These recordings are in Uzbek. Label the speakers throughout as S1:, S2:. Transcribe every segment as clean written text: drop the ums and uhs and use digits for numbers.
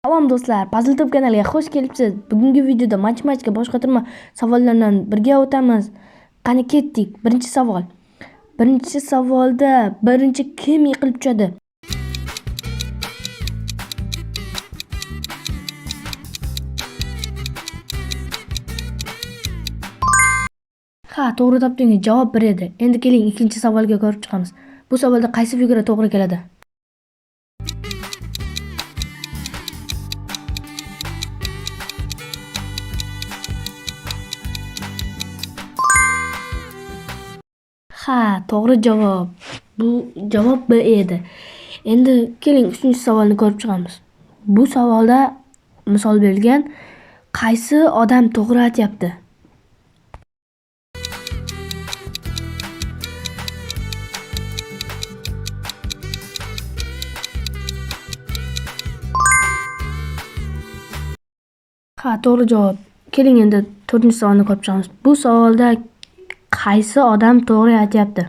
S1: Salom do'stlar, Puzzle Tube kanaliga xush kelibsiz. Bugungi videoda matematika boshqatirma savollaridan birga o'tamiz. Qani ketdik. Birinchi savol. Birinchi savolda birinchi kim yiqilib tushadi? Ha, to'g'ri topdingiz. Javob 1 edi. Endi keling ikkinchi savolga ko'rib chiqamiz. Bu savolda qaysi figura to'g'ri keladi? Ha, to'g'ri javob. Bu javob B edi. Endi keling uchinchi savolni ko'rib chiqamiz. Bu savolda misol berilgan. Qaysi odam to'g'ri aytyapti? Ha, to'g'ri javob. Keling endi to'rtinchi savolni ko'rib chiqamiz. Bu savolda qaysi odam to'g'ri aytyapti?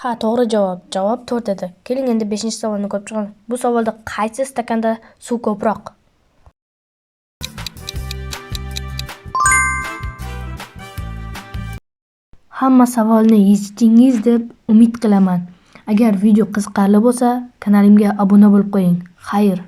S1: Ha, to'g'ri javob. Javob 4 edi. Keling endi 5-savolni ko'rib chiqamiz. Bu savolda qaysi stakanda suv ko'proq? Hamma savolni yechdingiz deb umid qilaman. Agar video qiziqarli bo'lsa, kanalimga obuna bo'lib qo'ying. Xayr.